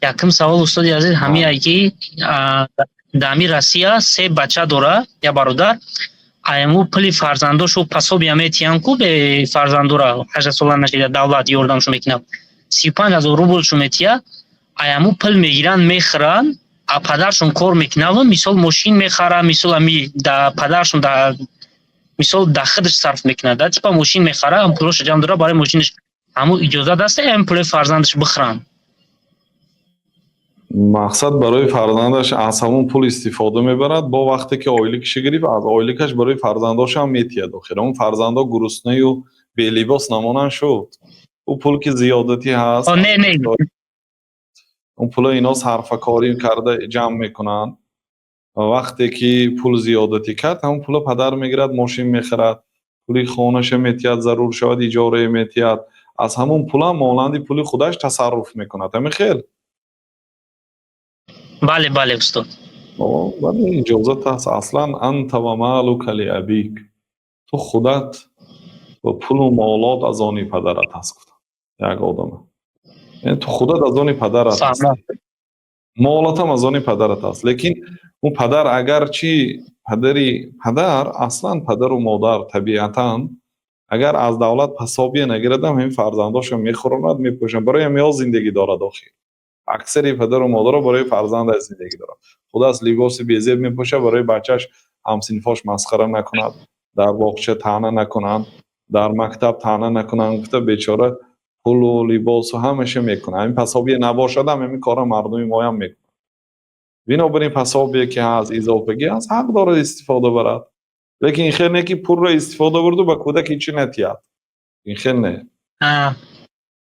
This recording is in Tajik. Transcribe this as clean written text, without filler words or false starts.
Якум савол, устоди азиз, ҳамие ки дар ҳами Россия се бача дора я бародар, айму пули фарзандошу пособия метиҳанд ку бе фарзандора, 18 сола нашида давлат ёрдамшо мекунад, 35 000 рублшу метиҳа, аяму пул мегиранд, мехӯранд, а падаршон кор мекунад, мисол, мошин мехара, мисол, ами да падаршон да, мисол, да худаш сарф мекунад, да, типа мошин мехара, ам пулоша ҷамъ дора барои мошинаш, ҳаму иҷозат аст ам пули фарзандаш бихӯранд? Мақсад, барои фарзандаш аз ҳамон пул истифода мебарад, бо вақте ки ойликашо гирифт, аз ойликаш барои фарзандошам метиҳад. Охир он фарзандо гуруснаю белибос намонанд шуд. Ӯ пул ки зиёдатӣ ҳаст, Не, не. он пула ино сарфакорӣ карда ҷамъ мекунанд. Вақте ки пул зиёдатӣ кард, ҳамон пула падар мегирад, мошин мехарад, пули хонаша метиҳад, зарур шавад, иҷорае метиҳад, аз ҳамон пулам монанди пули худаш тасарруф мекунад. Ҳамин хел? Бале, устод. Бале, иҷозат аст. Аслан أنت ومالك لأبيك, ту худат ва пулу молот аз они падарат ҳаст, гуфтам як одама. Яъне ту худат аз они падарат ҳастӣ, молотам аз они падарат аст. Лекин ӯ падар агарчи падари падар, аслан падару модар табиатан агар аз давлат пособия нагирадам, ҳамин фарзандошо мехӯронад, мепӯшад, барои ҳамиҳо зиндагӣ дорад. Охир аксари падару модаро барои фарзандаш зиндагӣ дорад. Худаш либоси безеб мепӯшад, барои бачааш ҳамсинфош масхара накунад, дар боғча таъна накунанд, дар мактаб таъна накунанд гуфта, бечора пулу либосу ҳамаша мекунад. Ҳамин пособия набошадам, ҳамин корро мардуми моям мекунад. Бинобар ин пособие ки ҳаст, изофагӣ ҳаст, ҳақ дорад истифода барад. Лекин ин хел не, ки пулро истифода бурду, ба кӯдак ҳечи натиҳад. Ин хел не.